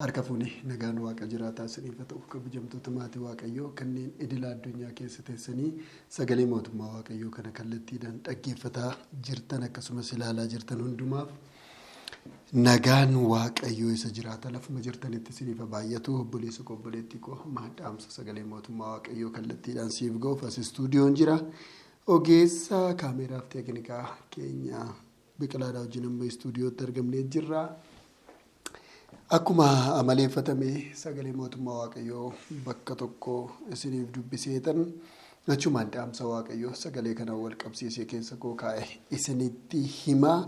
Harka fuunee nagaan waaqa jiraataa isiniif haa ta'u kabajamtoota maatii waaqayyoo kanneen idila addunyaa keessa teessanii sagalee mootummaa waaqayyoo kana kallattiidhaan dhaggeeffataa jirtan akkasumas ilaalaa jirtan hundumaaf nagaan waaqayyoo isa jiraata lafuma jirtanitti isiniif baay'atu obboleessa koo obboleettii koo dhaamsa sagalee mootummaa waaqayyoo kallattiidhaan siif ga'uuf as istuudiyoon jira. Ogeessa kaameeraaf teeknikaa keenya Biqilaadhaa wajjin amma istuudiyootti argamnee jirra. Akkuma amaleeffatame sagalee mootummaa waaqayyoo bakka tokko isiniif dubbiseetan achumaan dhaamsa waaqayyoo sagalee kana wal qabsiisee keessa koo kaa'e isinitti himaa.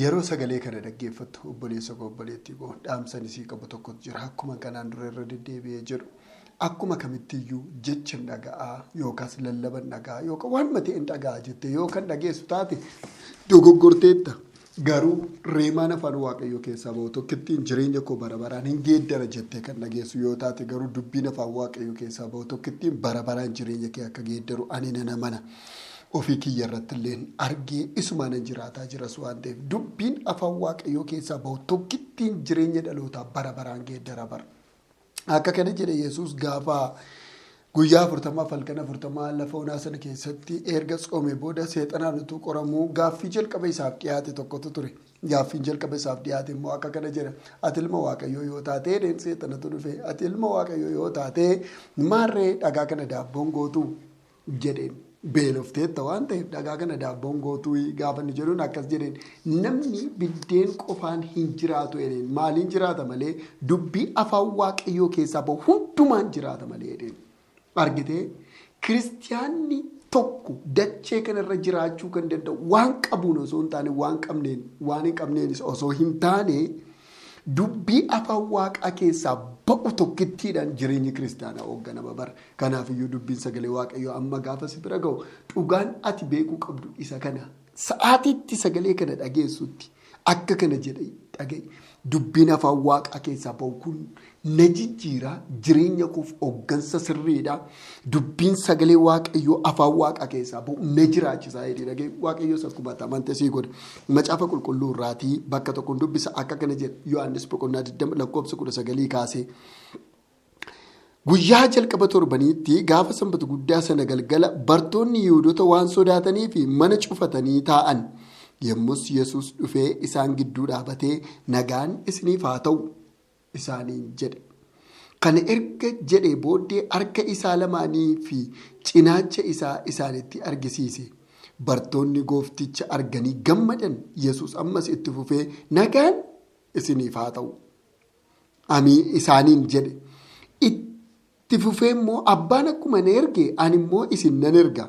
Yeroo sagalee kana dhaggeeffattu obboleessa koo obboleettii koo dhaamsan isii qabu tokkotu jira. Akkuma kanaan dura irra deddeebi'ee jedhu akkuma kamittiyyuu jecha hin dhaga'aa yookaas lallaban dhaga'aa yookaan waan matee hin dhaga'aa jettee yookaan dhageessu taate dogoggorteetta. Garuu reemaan afaan waaqayyoo keessaa bahu tokkittiin jireenya koo bara baraan hin geeddara jettee kan dhageessu yoo taate garuu dubbiin afaan waaqayyoo keessaa bahu tokkittiin bara baraan jireenya kee akka geeddaru ani nan amana. Ofii kiyya irratti illee argee isumaan jiraataa jiras waan ta'eef dubbiin afaan waaqayyoo keessaa bahu tokkittiin jireenya dhalootaa bara baraan geeddara bara. Akka kana jedhe Yesuus gaafa guyyaa 40 halkan 40 lafa onaa sana keessatti erga tsoome booda seexanaan utuu qoramuu gaaffii jalqaba isaaf dhiyaate tokkotu ture. Gaaffiin jalqaba isaaf dhiyaate immoo akka kana jedha. Ati ilma waaqayyoo yoo taate dheen seexanatu dhufe. Ati ilma waaqayyoo yoo taate maarree dhagaa kana daabboon gootuu jedheen. Beelofteetta waan ta'eef dhagaa kana daabboon gootuu gaafa inni jedhuun akkas jedheen. Namni biddeen qofaan hin jiraatu jedheen. Maaliin jiraata malee dubbii afaan waaqayyoo keessaa bahu hundumaan jiraata malee jedheen. Argitee kiristiyaanni tokko dachee kanarra jiraachuu kan danda'u waan qabuun osoo hin taane waan qabneen waan hin qabneenis osoo hin taane dubbii afaan waaqaa keessaa ba'u tokkittiidhaan jireenyi kiristiyaanaa hoogganama bara. Kanaafiyyuu dubbiin sagalee waaqayyoo amma gaafa si bira ga'u dhugaan ati beekuu qabdu isa kana. Sa'aatiitti sagalee kana dhageessutti akka kana jedhee dhaga'i. Dubbiin afaan waaqaa keessaa bahu kun na jijjiiraa jireenya koof hooggansa sirriidha. Dubbiin sagalee waaqayyoo afaan waaqaa keessaa bahu na jiraachisaa jedhee dhaga'i. Waaqayyoos akkuma amante sii godha. Macaafa qulqulluu irraatii bakka tokkoon dubbisa akka kana jedha. Yohaannis boqonnaa 20 lakkoofsa 19 kaasee. Guyyaa jalqaba torbaniitti gaafa sanbata guddaa sana galgala bartoonni Yihudoota waan sodaatanii fi mana cufatanii taa'an. Yommus Yesuus dhufee isaan gidduu dhaabatee nagaan isiniif haa ta'u isaaniin jedhe. Kana erga jedhee booddee harka isaa lamaanii fi cinaacha isaa isaanitti argisiise. Bartoonni goofticha arganii gammadan. Yesuus ammas itti fufee nagaan isiniif haa ta'u isaaniin jedhe. Itti fufee immoo abbaan akkuma na erge ani immoo isin nan erga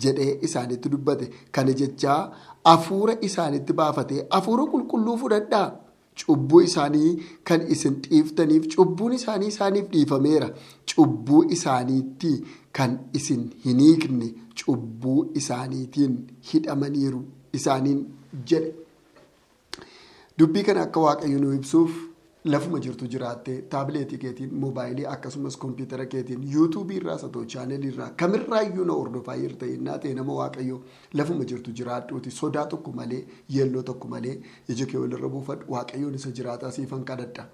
jedhee isaanitti dubbate. Kana jechaa hafuura isaanitti baafatee hafuura qulqulluu fudhadhaa. Cubbuu isaanii kan isin dhiiftaniif cubbuun isaanii isaaniif dhiifameera. Cubbuu isaaniitti kan isin hin hiikne cubbuu isaaniitiin hidhamaniiru isaaniin jedhe. Dubbii kana akka waaqayyo nu ibsuuf lafuma jirtu jiraattee taabileetii keetiin moobaayilii akkasumas kompiitara keetiin yuutuubii irraas haa ta'u chaanelii irraa kamirraayyuu na hordofaa jirta yennaa ta'e nama waaqayyoo lafuma jirtu jiraadhuuti sodaa tokko malee yeelloo tokko malee ija kee walirra buufadhu waaqayyoon isa jiraataa siifan kadhadha.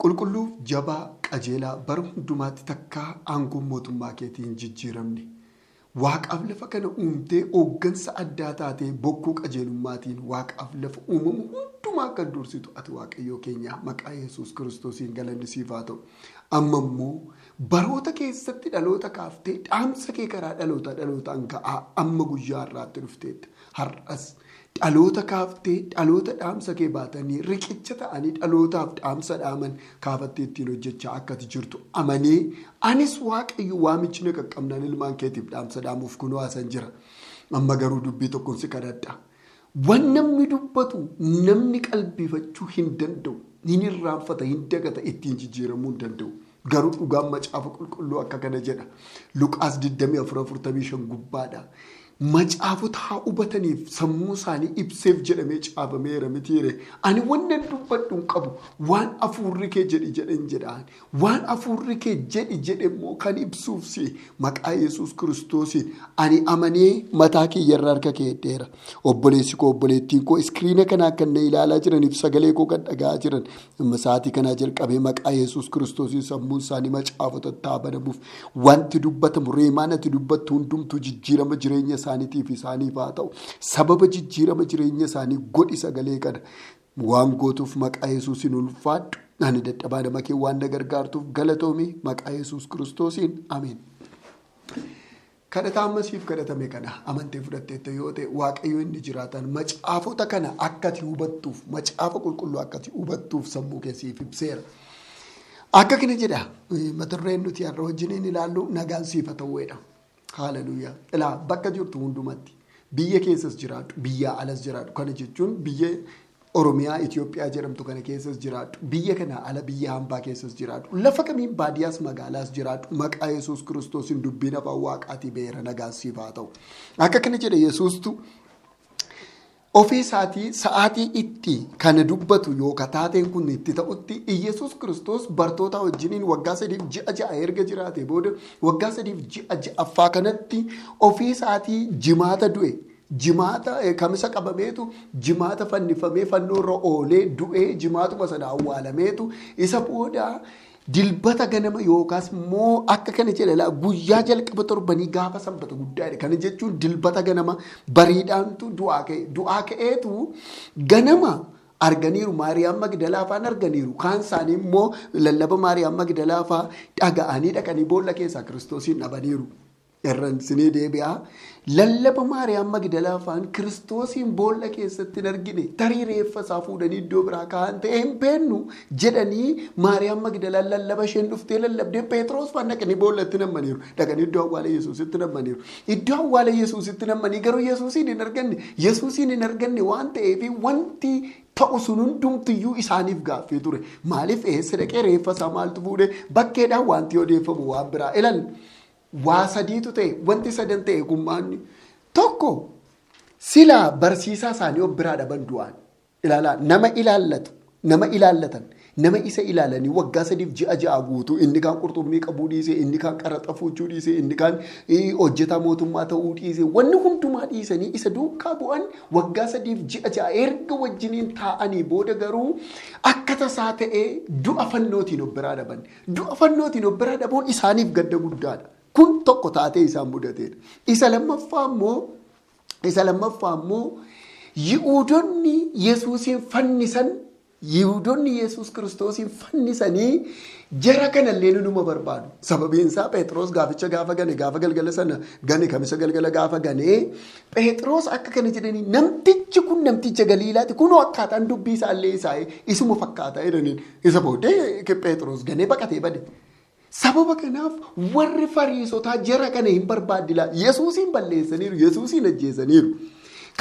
Qulqulluuf jabaa qajeelaa bara hundumaatti takkaa aangoon mootummaa keetiin hin jijjiiramne. Waaqaaf lafa kana uumtee hooggansa addaa taatee bokkuu qajeelummaatiin waaqaaf lafa uumamu hundumaa kan dursitu ati waaqayyoo keenya maqaa Yesuus kiristoosiin galanni siif haa ta'u. Amma immoo baroota keessatti dhaloota kaaftee dhaamsa kee karaa dhaloota dhalootaan ga'aa amma guyyaa har'aatti dhufteetta. Har'as dhaloota kaaftee dhaloota dhaamsa kee baatanii riqicha ta'anii dhalootaaf dhaamsa dhaaman kaafattee ittiin hojjechaa akkati jirtu amanee anis waaqayyo waamichi na qaqqabnaan ilmaan keetiif dhaamsa dhaamuuf kunoo asan jira. Amma garuu dubbii tokkoon si kadhadha. Waan namni dubbatu namni qalbifachuu hin danda'u. Hin irraanfata, hin dagata, ittiin jijjiiramuu hin danda'u. Garuu dhugaan macaafa qulqulluu akka kana jedha. Luqaas 24:45 gubbaadha. Macaafota haa hubataniif sammuu isaanii ibseef jedhamee caafameera mitiire. Ani wannan dubbadhu hin qabu. Waan hafuurri kee jedhi jedhan jedhaan. Waan hafuurri kee jedhi jedhe immoo kan ibsuuf si maqaa Yesuus Kiristoosiin ani amanee mataa kiyyarra harka kee dheera. Obboleessi koo obboleettiin koo iskiriina kanaa kan na ilaalaa jiraniif sagalee koo kan dhaga'aa jiran amma sa'aatii kanaa jalqabee maqaa Yesuus Kiristoosiin sammuun isaanii macaafota taabanamuuf wanti dubbatamu reemaan ati dubbattu hundumtuu jijjiirama jireenya isaaniitiif isaaniif haa ta'u. Sababa jijjiirama jireenya isaanii godhi sagalee kana waan gootuuf maqaa Yesuusiin ulfaadhu. Ani dadhabaa nama kee waan na gargaartuuf galatoomi maqaa Yesuus Kiristoosiin ameen. Kadhata ammasiif kadhatame kana amantee fudhatteetta yoo ta'e Waaqayyo inni jiraatan macaafota kana akka ati hubattuuf macaafa qulqulluu akka ati hubattuuf sammuu kee siif ibseera. Akka kana jedha mata dureen nuti har'a wajjiniin ilaallu nagaan siif haa ta'uudha. Haaleluyyaa. Ilaa bakka jirtu hundumatti biyya keessas jiraadhu biyya alas jiraadhu kana jechuun biyya Oromiyaa Itoophiyaa jedhamtu kana keessas jiraadhu biyya kana ala biyya hambaa keessas jiraadhu lafa kamiin baadiyyaas magaalaas jiraadhu maqaa Yesuus Kiristoosiin dubbiin afaan waaqaatii beera nagaan siif haa ta'u. Akka kana jedha Yesuustu ofii isaatii sa'aatii itti kana dubbatu yookaan taateen kun itti ta'utti Iyyasuus Kiristoos bartoota wajjiniin waggaa 3 ji'a 6 erga jiraate booda waggaa 3 ji'a 6ffaa kanatti ofii isaatii jimaata du'e. Jimaata kamisa qabameetu jimaata fannifamee fannoo irra oolee du'ee jimaatuma sana awwaalameetu isa booda dilbata ganama yookaas immoo akka kana jedha guyyaa jalqaba torbanii gaafa sanbata guddaadha. Kana jechuun dilbata ganama bariidhaantu du'aa ka'e. Du'aa ka'eetu ganama arganiiru Maariyaam Magdalaa fa'aan arganiiru. Kaan isaanii immoo lallaba Maariyaam Magdalaa fa'aa dhaga'anii dhaqanii boolla keessaa Kiristoosiin dhabaniiru. Irraan sinii deebi'aa. Lallaba Maariyaam Magdalaa fa'aan Kiristoosiin boolla keessatti hin argine tarii reeffa isaa fuudhanii iddoo biraa kaa'an ta'e hin beennu jedhanii Maariyaam Magdalaan lallaba isheen dhuftee lallabdee Phexros fa'aan dhaqanii boollatti nammaniiru. Dhaqanii iddoo awwaala Yesuusitti nammaniiru. Iddoo awwaala Yesuusitti nammanii garuu Yesuusiin hin arganne. Yesuusiin hin arganne waan ta'eef wanti ta'u sun hundumtiyyuu isaaniif gaaffii ture. Maaliif eessa dhaqee reeffa isaa maaltu fuudhee bakkeedhaan wanti odeeffamu waan biraa ilaali. Waa sadiitu ta'e wanti sadan ta'e kun maanni tokko silaa barsiisaa isaanii of biraa dhaban du'aan ilaalaa nama ilaallatu nama ilaallatan nama isa ilaalanii waggaa 3 ji'a 6 guutuu inni kaan qurxummii qabuu dhiisee inni kaan qaraxa fuuchuu dhiisee inni kaan hojjetaa mootummaa ta'uu dhiisee wanni hundumaa dhiisanii isa duukaa bu'an waggaa 3 ji'a 6 erga wajjiniin taa'anii booda garuu akka tasaa ta'ee du'a fannootiin of biraa dhaban. Du'a fannootiin of biraa dhabuun isaaniif gadda guddaadha. Kun tokko taatee isaan mudateedha. Isa lammaffaa immoo Yihuudoonni Yesuusiin fannisan Yihuudoonni Yesuus Kiristoosiin fannisanii jara kanallee numa barbaadu. Sababiin isaa Phexros gaaficha gaafa gane gaafa galgala sana gane kamisa galgala gaafa gane Phexros akka kana jedhanii namtichi kun namticha Galiilaati kunoo akkaataan dubbii isaallee isaa isuma fakkaata jedhaniin isa booddee Phexros ganee baqatee bade. Sababa kanaaf warri Fariisotaa jara kana hin barbaaddila. Yesuusiin balleessaniiru, Yesuusiin ajjeesaniiru.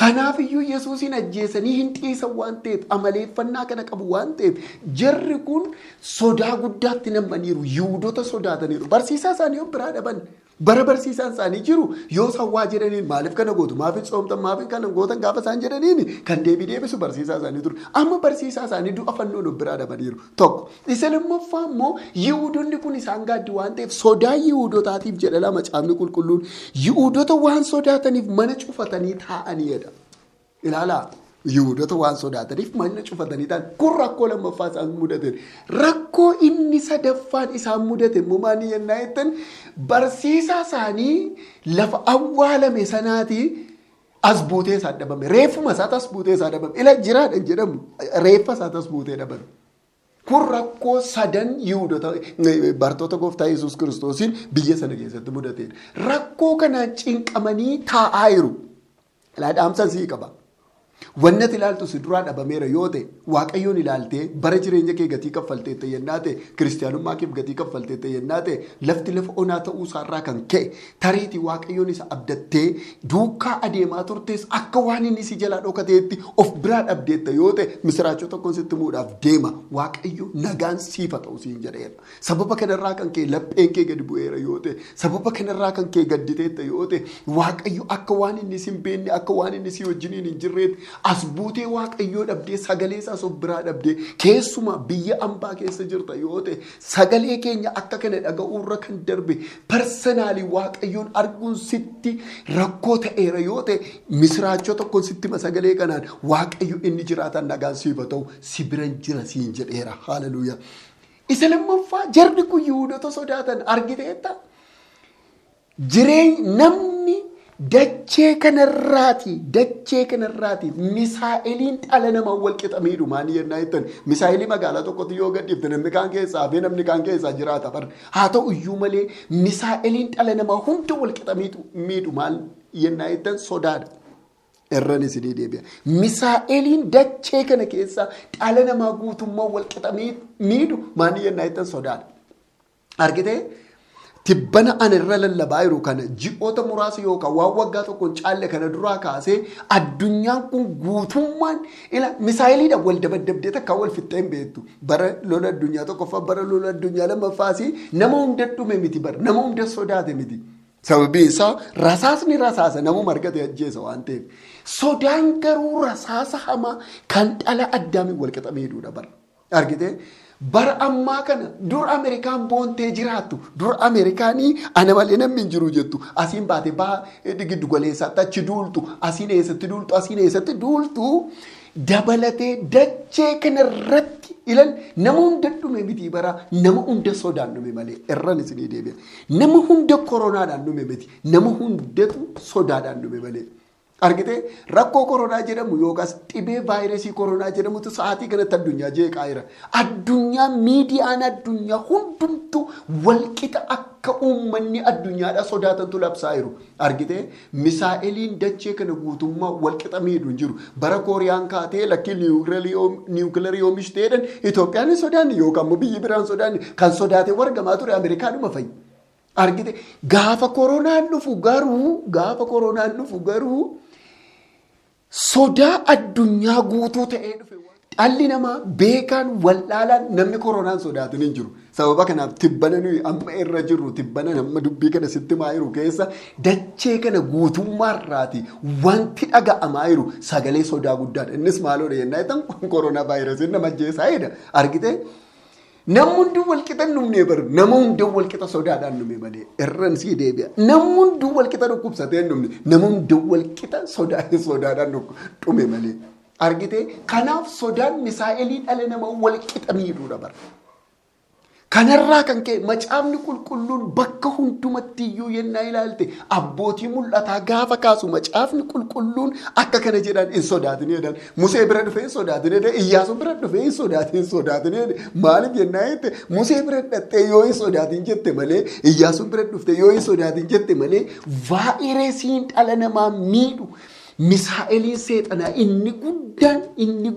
Kanaafiyyuu Yesuusiin ajjeesanii hin dhiisan waan ta'eef amaleeffannaa kana qabu waan ta'eef jarri kun sodaa guddaatti nammaniiru. Yihudoota sodaataniiru. Barsiisaa isaanii of biraa dhaban. Bara barsiisaan isaanii jiru yoo isaan waa jedhaniin maaliif kana gootu maaf hin tsoomtan maaf hin kana gootan gaafa isaan jedhaniin kan deebii deebisu barsiisaa isaanii ture. Amma barsiisaa isaanii du'a fannoon of biraa dhabaniiru. Tokko. Isa lammaffaa immoo Yihudoonni kun isaan gaaddi waan ta'eef sodaa Yihudotaatiif jedha lama caafni qulqulluun Yihudoota waan sodaataniif mana cufatanii taa'aniidha. Ilaalaa. Yihudoota waan sodaataniif mana cufatanii ta'an kun rakkoo lammaffaa isaan mudate. Rakkoo inni sadaffaan isaan mudate immoo maali yennaa jettan barsiisaa isaanii lafa awwaalame sanaati as buutee isaa dhabame. Reeffuma isaati as buutee isaa dhabame. Ila jiraadha jedhamu reeffa isaati as buutee dhabame. Kun rakkoo sadan Yihudoota bartoota gooftaa Yesuus Kiristoosiin biyya sana keessatti mudatedha. Rakkoo kanaan cinqamanii taa'aa jiru. Ilaa dhaamsa sii qaba. Wannati ilaaltu si duraa dhabameera yoo ta'e Waaqayyoon ilaaltee bara jireenya kee gatii kaffalteetta yennaa ta'e kiristiyaanummaa keef gatii kaffalteetta yennaa ta'e lafti lafa onaa ta'uu isaarraa kan ka'e tariitii Waaqayyoon isa abdattee duukaa adeemaa turtes akka waan inni si jalaa dhokateetti of biraa dhabdeetta yoo ta'e misiraachoo tokkoon sitti muudhaaf deema. Waaqayyo nagaan siifa ta'u siin jedheera. Sababa kanarraa kan ka'e lapheen kee gadi bu'eera yoo ta'e sababa kanarraa kan ka'e gadditeetta yoo ta'e Waaqayyo akka waan inni si hin beekne akka waan inni si wajjiniin hin jirreetti as buutee Waaqayyoo dhabdee sagalee isaas of biraa dhabdee keessumaa biyya ambaa keessa jirta yoo ta'e sagalee keenya akka kana dhaga'uurra kan darbe parsanaalii Waaqayyoon arguun sitti rakkoo ta'eera yoo ta'e misiraachoo tokkoon sitti hima sagalee kanaan Waaqayyo inni jiraatan nagaan siif haa ta'u si biran jira siin jedheera. Haleluuyaa. Isa lammaffaa jarri kun Yihuudoota sodaatan argiteetta. Jireenya namni dachee kanarraati misaa'eliin dhala namaa wal qixa miidhu maanii yennaa jettan misaa'elii magaalaa tokkotti yoo gadhiifte namni kaan keessaa hafee namni kaan keessaa jiraata bar haa ta'u iyyuu malee misaa'eliin dhala namaa hunda wal qixa miidhu maal yennaa jettan sodaadha. Irran isinii deebi'a. Misaa'eliin dachee kana keessa dhala namaa guutummaa wal qixa miidhu maanii yennaa jettan sodaadha. Argitee? Tibbana ani irra lallabaa jiru kana ji'oota muraasa yookaan waan waggaa tokkoon caalle kana duraa kaasee addunyaan kun guutummaan ila misaayiliidhaan wal dabaddabdee takka wal fixxee hin beektu. Bara lola addunyaa tokkoffaa bara lola addunyaa lammaffaas nama hunda dhume miti bara nama hunda sodaate miti. Sababiin isaa rasaasni rasaasa namuma argate ajjeesa waan ta'eef. Sodaan garuu rasaasa hamaa kan dhala addaamiin wal qixa miidhuudha bara. Argitee? Bara ammaa kana dur Ameerikaan boontee jiraattu dur Ameerikaanii ana malee namni hin jiru jettu asiin baate baha giddu galeessaatti achi duultu asiin eessatti duultu asiin eessatti duultu dabalatee dachee kanarratti ilal nama hunda dhume miti bara nama hunda sodaan dhume malee irran isinii deebi'a. Nama hunda koronaadhaan dhume miti nama hundatu sodaadhaan dhume malee. Argitee rakkoo koronaa jedhamu yookaas dhibee vaayirasii koronaa jedhamutu sa'aatii kanatti addunyaa jeeqaa jira. Addunyaa miidiyaan addunyaa hundumtu walqixa akka uummanni addunyaadhaa sodaatantu labsaa jiru. Argitee misaa'eliin dachee kana guutummaa walqixa miidhu hin jiru. Bara Kooriyaan kaatee lakkii niwukilarii oomishteedhaan Itoophiyaan hin sodaanne yookaan immoo biyyi biraan sodaanne kan sodaatee wargamaa ture Ameerikaanuma fa'i. Argitee gaafa koronaan dhufu garuu sodaa addunyaa guutuu ta'ee dhufe. Dhalli namaa beekaan wallaalaan namni koronaan sodaatin hin jiru. Sababa kanaaf tibbana nuyi amma irra jirru tibbana amma dubbii kana sitti himaa jiru keessa dachee kana guutummaarraati wanti dhaga'amaa jiru sagalee sodaa guddaadha. Innis maaloodha yennaa jettan koronaa vaayirasiin nama ajjeesaa jedha. Argitee? Namni hunduu wal qixa hin dhumne bara nama hunduu wal qixa sodaadhaan dhume malee irran sii deebi'a. Namni hunduu wal qixa dhukkubsatee hin dhumne nama hunduu wal qixa sodaadhaan dhume malee. Argitee? Kanaaf sodaan misaa'elii dhala namaa wal qixa miidhuudha bara. Kanarraa kan ka'e macaafni qulqulluun bakka hundumatti iyyuu yennaa ilaalte abbootii mul'ataa gaafa kaasu macaafni qulqulluun akka kana jedhan hin sodaatin jedhan. Musee bira dhufee hin sodaatin jedhan. Iyyaasuu bira dhufee hin sodaatin jedhan. Maaliif yennaa jette Musee bira dhattee yoo hin sodaatin jette malee Iyyaasuu bira dhuftee yoo hin sodaatin jette malee vaayirasiin dhala namaa miidhu misaa'eliin seexanaa inni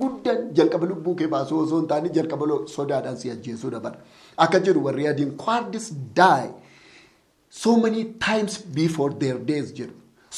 guddaan jalqaba lubbuu kee baasuu osoo hin taane jalqaba sodaadhaan si ajjeesuudha bara. Akka jedhu warri adiin cowards die so many times before their days jedhu.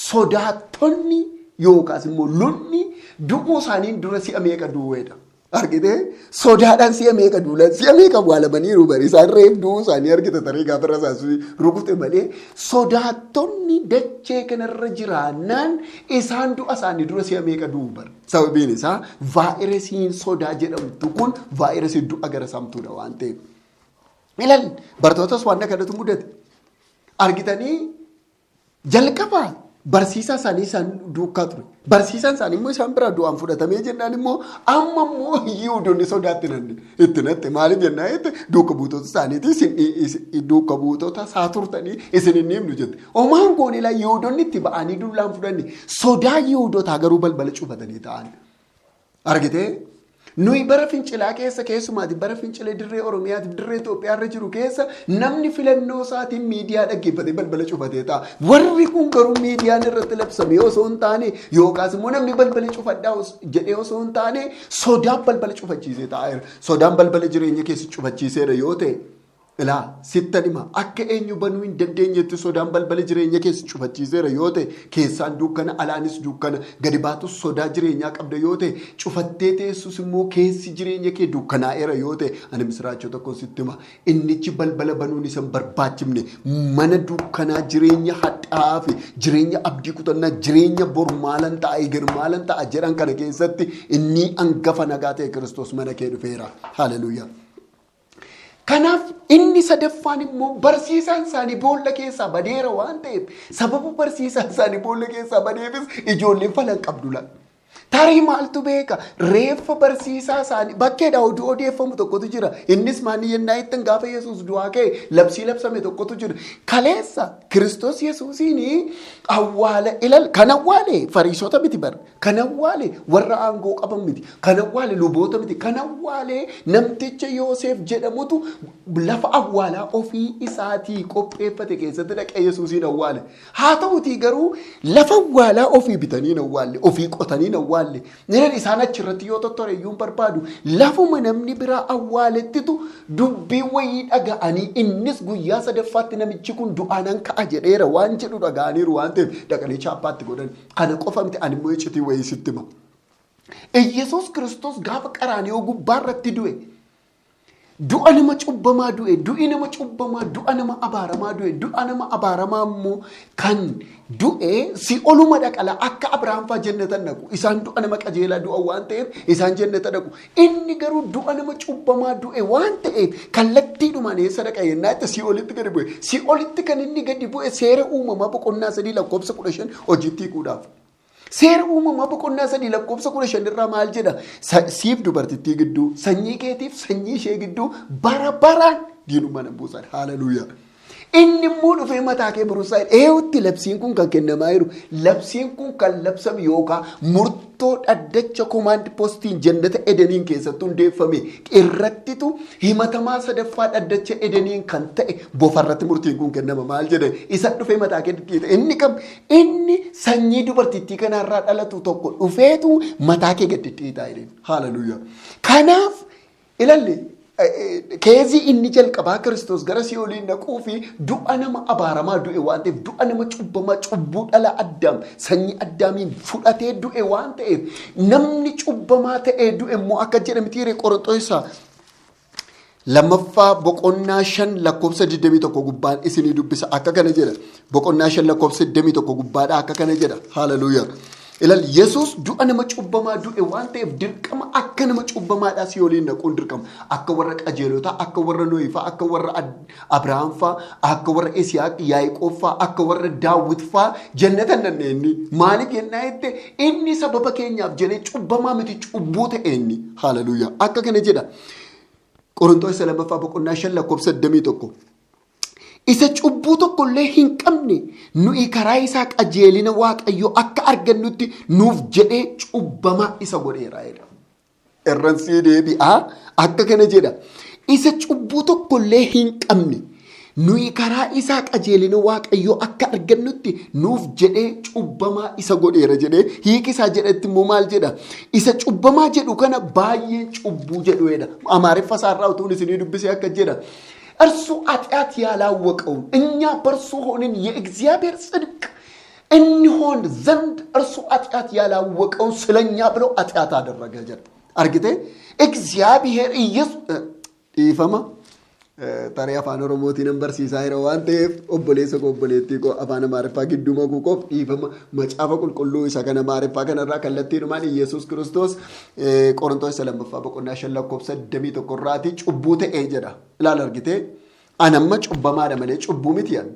Sodaattonni yookaas immoo lolli du'uu isaaniin dura si'a meeqa du'eedha. Argitee sodaadhaan si'a meeqa duulan si'a meeqa awwaalamaniiru bari isaan reef du'uu isaanii argite tarii gaafa rasaasuu rukute malee sodaattonni dachee kanarra jiraannaan isaan du'a isaanii dura si'a meeqa du'u bara. Sababiin isaa vaayirasiin sodaa jedhamtu kun vaayirasii du'a gara samtuudha waan ta'eef. Ilaal bartootas waan kanatu mudate. Argitanii jalqabaa barsiisaa isaanii isaan duukaa ture. Barsiisaan isaanii immoo isaan biraa du'aan fudhatamee jennaan immoo amma immoo Yihuudoonni sodaatti itti natte maaliif jennaan jette duuka buutota isaaniitii duuka buutota isaa turtanii isin hin himnu jette. Omaan goone ilaa Yihuudoonni itti ba'anii dullaan fudhanne sodaa Yihuudotaa garuu balbala cufatanii ta'an. Argitee? Nuyi bara fincilaa keessa, keessumaati bara fincilee dirree Oromiyaatiif dirree Itoophiyaa irra jiru keessa, namni filannoo isaatiin miidiyaa dhaggeeffatee balbala cufatee ta'a. Warri kun garuu miidiyaan irratti labsame osoo hin taane, yookaas immoo namni balbala cufadhaa jedhee osoo hin taane, sodaan balbala cufachiisee taa'eera. Sodaan balbala jireenya keessa cufachiiseera yoo ta'e, ilaa sittan hima, akka eenyu banuu hin dandeenyetti sodaan balbala jireenya keessa cufachiiseera yoo ta'e, keessaan dukkana, alaanis dukkana, gadi baatus sodaa jireenyaa qabda yoo ta'e, cufattee teessus immoo keessi jireenya kee dukkanaa'eera yoo ta'e, ani misiraachoo tokko sitti hima. Innichi balbala banuun isa hin barbaachifne, mana dukkanaa, jireenya hadhaa'aa fi jireenya abdii kutannaa, jireenya bor maalan ta'a, eger maalan ta'a jedhan kana keessatti inni hangafa nagaa ta'e Kiristoos mana kee dhufeera. Haleluuyaa. Kanaaf inni sadaffaan immoo barsiisaan isaanii boolla keessaa badeera waan ta'eef, sababa barsiisaan isaanii boolla keessaa badeefis ijoolleen falan qabdu laata. Tarii maaltu beeka, reeffa barsiisaa isaanii bakkeedha oduu odeeffamu tokkotu jira. Innis maali yennaa ittiin, gaafa Yesuus du'aa ka'e labsii labsame tokkotu jira. Kaleessa Kiristoos Yesuusiin awwaala ilal kan awwaale Fariisota miti bara. Kan awwaale warra aangoo qaban miti. Kan awwaale luboota miti. Kan awwaale namticha Yoosef jedhamutu lafa awwaalaa ofii isaatii qopheeffate keessatti dhaqee Yesuusiin awwaale. Haa ta'utii garuu lafa awwaalaa ofii bitanii hin awwaalle, ofii qotanii hin awwaalle. Niran isaan achirratti yoo tottore iyyuu hin barbaadu. Lafuma namni biraa awwaalettitu dubbii wayii dhaga'anii, innis guyyaa sadaffaatti namichi kun du'aanan ka'a jedheera waan jedhu dhaga'aniiru waan ta'eef, dhaqanii chaappaatti godhan. Kana qofa miti, ani immoo iccitii wayii sitti hima. Iyyasuus Kiristoos gaafa qaraaniyoo gubbaa irratti du'e, du'a nama cubbamaa du'e, du'i nama cubbamaa du'a nama abaaramaa du'e, du'a nama abaaramaa immoo kan du'e si oluma dhaqala, akka Abrahaam fa'aa jannata dhaqu. Isaan du'a nama qajeelaa du'a waan ta'eef isaan jannata dhaqu. Inni garuu du'a nama cubbamaa du'e waan ta'eef kallattiidhumaan eessa dhaqa yennaa itti, si'olitti gadi bu'e. Si'olitti kan inni gadi bu'e Seera Uumamaa boqonnaa 3 lakkoofsa 15 hojiitti hiikuudhaaf. Seera Uumamaa boqonnaa 3 lakkoofsa 15 irraa maal jedha? Siif dubartittii gidduu, sanyii keetiif sanyii ishee gidduu bara baraan diinummaa nan buusan. Haaleluyyaa. Inni immoo dhufee mataa kee burusaa eewutti labsiin kun kan kennamaa jiru. Labsiin kun kan labsame yookaan murtoo dhaddacha komaand postiin jannata Edeniin keessatti hundeeffame irrattitu, himatamaa sadaffaa dhaddacha Edeniin kan ta'e bofarratti murtiin kun kennama. Maal jedhe? Isa dhufee mataa kee dhidhiita. Inni kam? Inni sanyii dubartittii kanarraa dhalatu tokko dhufeetu mataa kee gad dhidhiitaa jedheen. Haaleluyyaa. Kanaaf ilalli keezii inni jalqabaa Kiristoos gara si'ooliin dhaquu fi du'a nama abaaramaa du'e waan ta'eef, du'a nama cubbamaa, cubbuu dhala Addaam, sanyii Addaamiin fudhatee du'e waan ta'eef, namni cubbamaa ta'ee du'e immoo akka jedhamti Qoronxoosaa lammaffaa boqonnaa 5 lakkoofsa 21 gubbaan isinii dubbisa, akka kana jedha. Boqonnaa 5 lakkoofsa 21 gubbaadha akka kana jedha. Haaleluyyaa. Ilaal, Yesuus du'a nama cubbamaa du'e waan ta'eef dirqama akka nama cubbamaadhaa si'ooliin dhaquun dirqama. Akka warra qajeelotaa, akka warra Nohifaa, akka warra Abrahaam faa, akka warra Isihaaq, Yaaqoob faa, akka warra Daawit faa jannata hin dhaqne inni. Maaliif jennaa jette, inni sababa keenyaaf jedhee cubbamaa miti cubbuu ta'e inni. Haaleluyyaa. Akka kana jedha. Qorontoos lammaffaa boqonnaa 5 lakkoofsa 21. Isa cubbuu tokko illee hin qabne nuyi karaa isaa qajeelina Waaqayyoo akka argannutti nuuf jedhee cubbamaa isa godheera jedha. Irran sii deebi'aa, akka kana jedha. Isa cubbuu tokko illee hin qabne nuyi karaa isaa qajeelina Waaqayyoo akka argannutti nuuf jedhee cubbamaa isa godheera jedhee, hiiki isaa jedhetti immoo maal jedha? Isa cubbamaa jedhu kana baay'een cubbuu jedhu jedha. Amaariffa isaarraa utuun isinii dubbisee akka jedha. እርሱ ኃጢአት ያላወቀውን እኛ በእርሱ ሆነን የእግዚአብሔር ጽድቅ እንሆን ዘንድ እርሱ ኃጢአት ያላወቀውን ስለኛ ብሎ ኃጢአት አደረገ jedha. Argite, እግዚአብሔር ኢየሱስ, dhiifama, tarii afaan Oromootiin nan barsiisaa jira waan ta'eef, obboleessa koo, obboleettii koo, afaan Amaariffaa gidduu makuu koof dhiifama. Macaafa Qulqulluu isa kana Amaariffaa kanarraa kallattiidhumaan Iyesuus Kiristoos Qorontoos isa lammaffaa boqonnaa 5 lakkoofsa 21 irraati cubbuu ta'ee jedha. Ilaala, argitee, anamma cubbamaadha malee cubbuu miti an.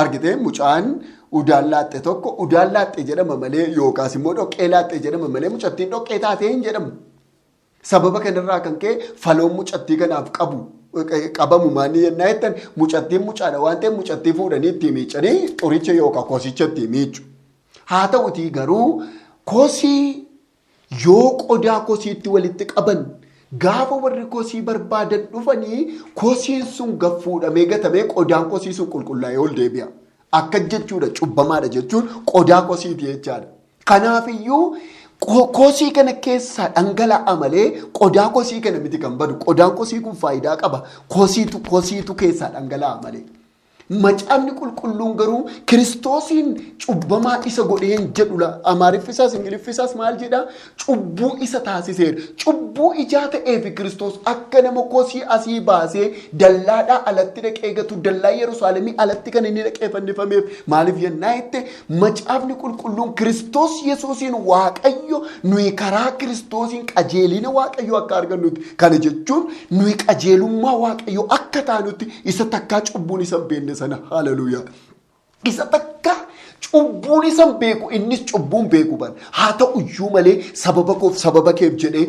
Argitee, mucaan udaan laaxxe tokko udaan laaxxe jedhama malee, yookaas immoo dhoqqee laaxxe jedhama malee, mucattiin dhoqqee taatee hin jedhamu. Sababa kanarraa kan ka'e faloon mucattii kanaaf qabu qabamu maanni yennaa jettan, mucattiin mucaadha waan ta'eef mucattii fuudhanii itti miicanii xuricha yookaan kosicha itti miicu. Haa ta'utii garuu kosii Yoo qodaa kosiitti walitti qaban gaafa warri kosii barbaadan dhufanii kosiin sun gaffuudhamee gatamee qodaan kosii sun qulqullaa'ee ol deebi'a. Akka jechuudha cubbamaadha jechuun qodaa kosiiti jechaadha. Kanaafiyyuu kosii kana keessaa dhangala'a malee qodaa kosii kana miti kan badu. Qodaan kosii kun faayidaa qaba. Kosiitu keessaa dhangala'a malee. Macaafni qulqulluun garuu Kiristoosiin cubbamaa isa godheen jedhula. Amaariffisaas Ingiliffisaas maal jedhaa? Cubbuu isa taasiseera. Cubbuu ijaa ta'eef Kiristoos akka nama kosii asii baasee dallaadhaa alatti dhaqee gatu dallaa Yerusaalemii alatti kan inni dhaqee fannifameef maaliif yennaa jette macaafni qulqulluun Kiristoos Yesuusiin Waaqayyo nuyi karaa Kiristoosiin qajeelina Waaqayyo akka argannutti. Kana jechuun nuyi qajeelummaa Waaqayyo akka taanutti isa takkaa cubbuun isa hin beekne sana. Haleluuyaa. Isa takka cubbuun isa hin beeku innis cubbuun beeku bara. Haa ta'u iyyuu malee sababa koof sababa keef jedhee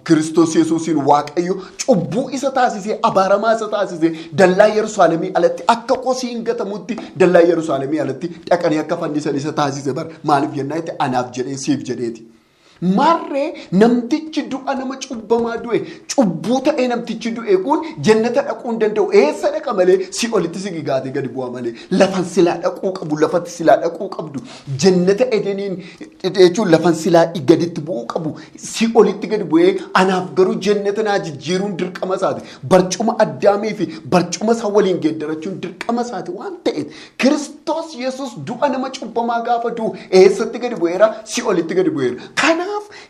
Kiristoos Yesuusiin Waaqayyo cubbuu isa taasisee abaaramaa isa taasisee dallaa Yerusaalemii alatti akka kosiin gatamutti dallaa Yerusaalemii alatti dhaqanii akka fannisan isa taasise bara. Maaliif jennaa jette anaaf jedhee siif jedheeti. Maarree namtichi du'a nama cubbamaa du'e cubbuu ta'ee namtichi du'e kun jannata dhaquu hin danda'u. Eessa dhaqa malee si olitti si gigaatee gadi bu'a malee lafan silaa dhaquu qabu lafatti silaa dhaquu qabdu jannata edeniin jechuun lafan silaa gaditti bu'uu qabu si olitti gadi bu'ee anaaf garuu jannata naa jijjiiruun dirqama isaati. Barcuma Addaamii fi barcuma isaa waliin geeddarachuun dirqama isaati waan ta'eef Kiristoos Yesuus du'a nama cubbamaa gaafa du'u eessatti gadi bu'eera? Si olitti gadi bu'eera. Kanaaf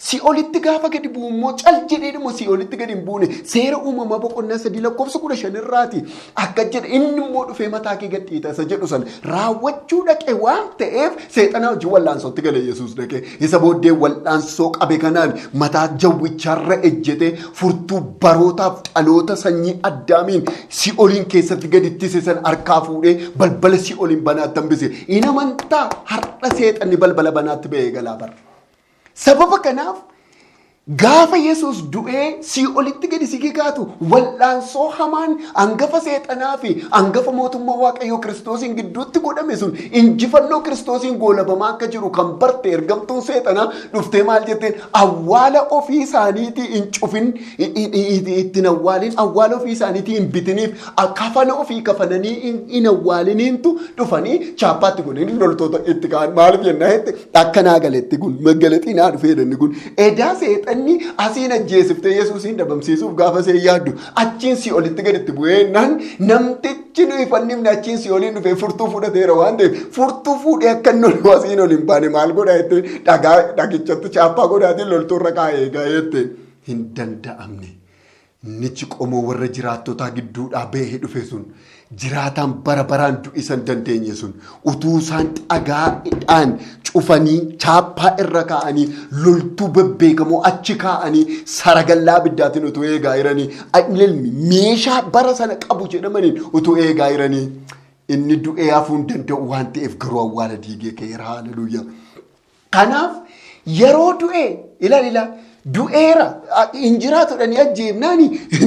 si olitti gaafa gadi bu'u immoo cal jedheedhuma si olitti gadi hin buune seera uumamaa boqonnaa 3 lakkoofsa 15 irraati akka jedhe inni immoo dhufee mataa kee gad dhiita isa jedhu sana raawwachuu dhaqe waan ta'eef seexanaa hojii wallaansootti gale Yesuus dhaqe isa booddee wallaansoo qabe kanaan mataa jawwicharra ejjete furtuu barootaaf dhaloota sanyii Addaamiin si'oliin keessatti gadi ittise san harkaa fuudhee balbala si'oliin banaatti hambise. In amantaa har'a seexanni balbala banaatti ba'ee galaa bara. Sababa kanaaf gaafa Yesuus du'ee si'olitti gadi si gikaatu wal'aansoo hamaan hangafa seexanaa fi hangafa mootummaa Waaqayyoo Kiristoosiin gidduutti godhame sun injifannoo Kiristoosiin goolabamaa akka jiru kan barte ergamtuun seexanaa dhuftee maal jetteen awwaala ofii isaaniitii hin cufin ittiin awwaalin awwaala ofii isaaniitii hin bitiniif kafana ofii kafananii hin awwaaliniintu dhufanii chaappaatti godhanii loltoota itti ka'an maaliif jennaa jette akka naa galetti kun maggalaxii naa dhufee jedhanni kun edaa seexanni asiin ajjeesiftee Yesuusiin dhabamsiisuuf gaafa see yaaddu achiin si olitti gaditti bu'ee naan namtichi nuyi fannifne achiin si oliin dhufee furtuu fudhateera waan ta'eef furtuu fuudhee akka inni ol asiin ol hin baane maal godhaa jettee dhagaa dhagichatti chaappaa godhaatiin loltuurra kaa'ee eegaa jette. Hin danda'amne. Innichi qomoo warra jiraattotaa gidduudhaa ba'ee dhufe sun jiraataan bara baraan du'isa hin dandeenye sun utuu isaan dhagaadhaan cufanii chaappaa irra kaa'anii loltuu bebbeekamoo achi kaa'anii saragallaa abiddaatiin utuu eegaa jiranii meeshaa bara sana qabu jedhamaniin utuu eegaa jiranii inni du'ee hafuu hin danda'u waan ta'eef garuu awwaala diigee ka'eera. Haleluuyaa. Kanaaf yeroo du'e ilaali ilaa du'eera hin jiraatu jedhanii ajjeefnaani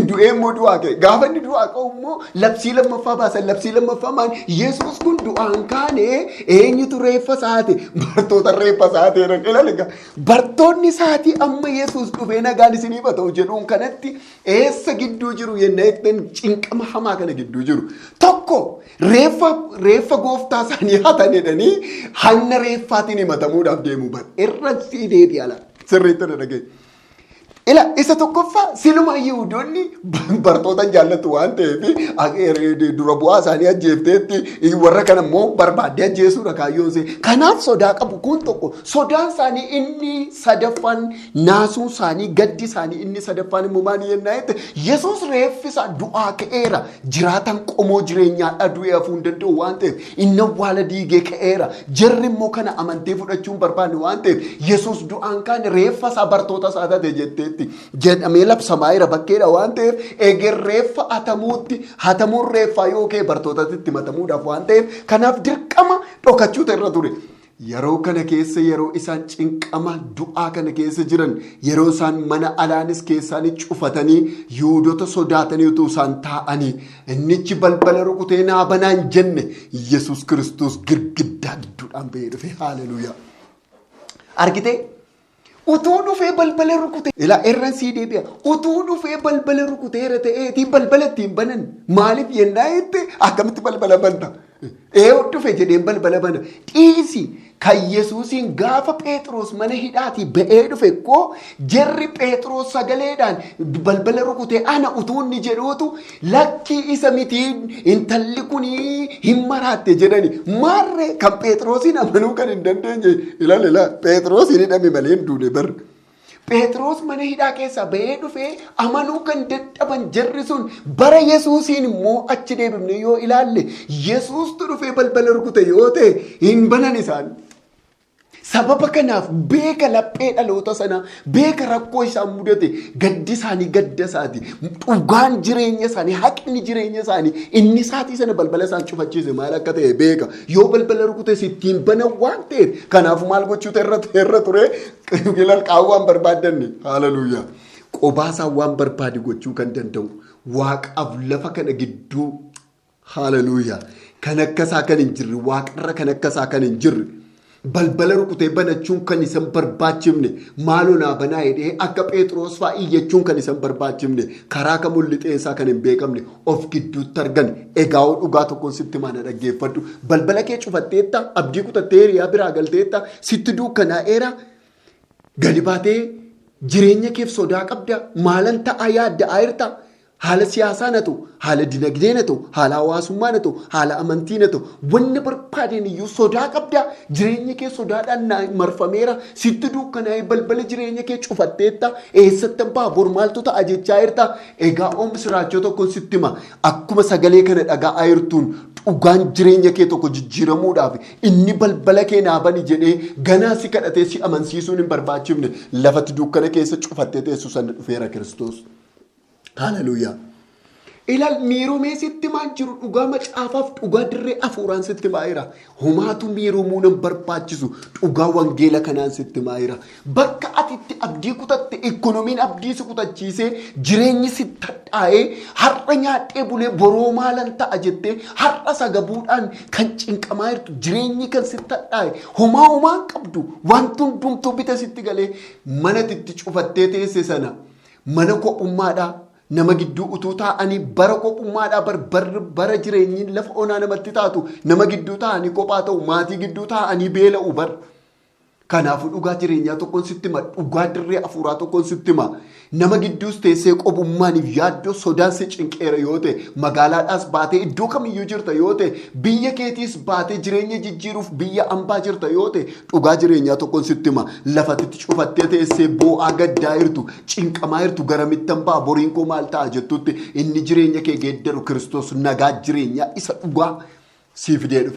du'ee immoo du'aa ka'e. Gaafa inni du'aa ka'u immoo labsii lammaffaa baasan. Labsii lammaffaa maal? Yesuus kun du'aan kaane eenyutu reeffa isaati? Bartoota reeffa isaati jedhan. Ilaali egaa bartoonni isaatii amma Yesuus dhufee nagaan isiniif haa ta'u jedhuun kanatti eessa gidduu jiru yenna jettan cinqama hamaa kana gidduu jiru. Tokko reeffa gooftaa isaanii hatan jedhanii hanna reeffaatiin himatamuudhaaf deemu bar. Irra sii deebi'a laata. Sirriitti na dhaga'i. Ila isa tokkoffaa siluma Yihudoonni bartoota hin jaallatu waan ta'eef dura bu'aa isaanii ajjeefteetti warra kana immoo barbaaddee ajjeesuudha kaayyoon ishee. Kanaaf sodaa qabu kun tokko sodaan isaanii inni sadaffaan naasuun isaanii gaddi isaanii inni sadaffaan immoo maali jennaa jette Yesuus reeffi isaa du'aa ka'eera jiraataan qomoo jireenyaadhaa du'ee hafuu hin danda'u waan ta'eef inni awwaala diigee ka'eera jarri immoo kana amantee fudhachuu hin barbaanne waan ta'eef Yesuus du'aan kaane reeffa isaa bartoota isaa taate jetteetti jedhamee labsamaa jira bakkeedha waan ta'eef eger reeffa hatamuutti hatamuun reeffaa yoo ka'e bartootatti itti matamuudhaaf waan ta'eef kanaaf dirqama dhokachuutu irra ture. Yeroo kana keessa yeroo isaan cinqama du'aa kana keessa jiran yeroo isaan mana alaanis keessaanis cufatanii Yihuudota sodaatanii utuu isaan taa'anii innichi balbala rukutee naa banaa hin jenne Yesuus Kiristoos girgiddaa gidduudhaan ba'ee dhufe. Haleluuyaa. Argitee? Utuu dhufee balbala rukute. Ilaa irran sii deebi'a. Utuu dhufee balbala rukuteera ta'eetii balbala ittiin banan. Maaliif yennaa jette akkamitti balbala banta? Ee dhufe jedheen balbala bana. Dhiisi kan Yesuusiin gaafa Phexros mana hidhaatii ba'ee dhufe koo jarri Phexros sagaleedhaan balbala rukutee ana utuu inni jedhuutu lakkii isa miti intalli kunii hin maraatte jedhani. Maarree kan Phexrosiin amanuu kan hin dandeenye ilaal ilaa Phexrosiin hidhame malee hin duune bar. Phexros mana hidhaa keessaa ba'ee dhufee amanuu kan dadhaban jarri sun bara Yesuusiin immoo achi deebifne yoo ilaalle Yesuustu dhufee balbala rukute yoo ta'e hin banan isaan. Sababa kanaaf beeka laphee dhaloota sanaa, beeka rakkoo isaan mudate, gaddi isaanii gadda isaati, dhugaan jireenya isaanii, haqni jireenya isaanii, inni isaatii sana balbala isaan cufachiise maal akka ta'e beeka. Yoo balbala rukute sittiin banan waan ta'eef kanaaf maal gochuutu irra ture ilaal qaawwaan barbaaddanne. Haleluuyaa. Qobaasaa waan barbaade gochuu kan danda'u waaqaaf lafa kana gidduu. Haleluuyaa. Kan akkasaa kan hin jirre waaqarra kan akkasaa kan hin jirre. Balbala rukutee banachuun kan isan barbaachifne maaloo naa banaa jedhee akka Phexros fa'aa iyyachuun kan isan barbaachifne karaa kamuun lixeensaa kan hin beekamne of gidduutti argan. Egaa hoo dhugaa tokkoon sitti maana dhaggeeffadhu. Balbala kee cufatteetta, abdii kutattee hiriyaa biraa galteetta, sitti dukkanaa'eera. Gadi baatee jireenya keef sodaa qabda, maalan ta'aa yaadda'aa jirta. Haala siyaasaa na ta'u, haala dinagdee na ta'u, haala hawaasummaa na ta'u, haala amantii na ta'u, wanni barbaadeen iyyuu sodaa qabda. Jireenyi kee sodaadhaan na marfameera. Sitti dukkanaa'ee balbala jireenya kee cufatteetta. Eessatti ba'a bor maaltu ta'a jechaa jirta. Egaa oom siraachoo tokkoon sitti hima. Akkuma sagalee kana dhaga'aa jirtuun dhugaan jireenya kee tokko jijjiiramuudhaaf inni balbala kee naa bani jedhee ganaa si kadhatee si amansiisuun hin barbaachifne lafatti dukkana keessa cufattee teessu sana dhufeera Kiristoos. Haleluuyaa. Ilaal miiromee sitti maan jiru dhugaa macaafaaf dhugaa dirree afuuraan sitti maayira. Homaatu miiromuu nan barbaachisu dhugaa wangeela kanaan sitti maayira. Bakka ati itti abdii kutatte ikkonomiin abdii si kutachiisee jireenyi si hadhaa'ee har'a nyaadhee bulee boroo maalan ta'a jettee har'a sagabuudhaan kan cinqamaa jirtu jireenyi kan sitti hadhaa'e homaa homaan qabdu wanti hundumtuu bita sitti galee mana itti cufattee teesse sana mana kophummaadhaa nama gidduu utuu taa'anii bara kophummaadhaa bara jireenyi lafa onaa namatti taatu nama gidduu taa'anii kophaa ta'u maatii gidduu taa'anii beela'u bara. Kanaafuu dhugaa jireenyaa tokkoon sitti hima dhugaa dirree afuuraa tokkoon sitti hima nama gidduus teessee qobummaaniif yaaddoo sodaan si cinqeera yoo ta'e magaalaadhaas baatee iddoo kamiyyuu jirta yoo ta'e biyya keetiis baatee jireenya jijjiiruuf biyya ambaa jirta yoo ta'e dhugaa jireenyaa tokkoon sitti hima lafatitti cufattee teessee boo'aa gaddaa jirtu cinqamaa jirtu garamittan ba'a boriin koo maal ta'a jettutti inni jireenya kee geeddaru Kiristoos nagaa jireenyaa isa dhugaa sii fidee dhufe.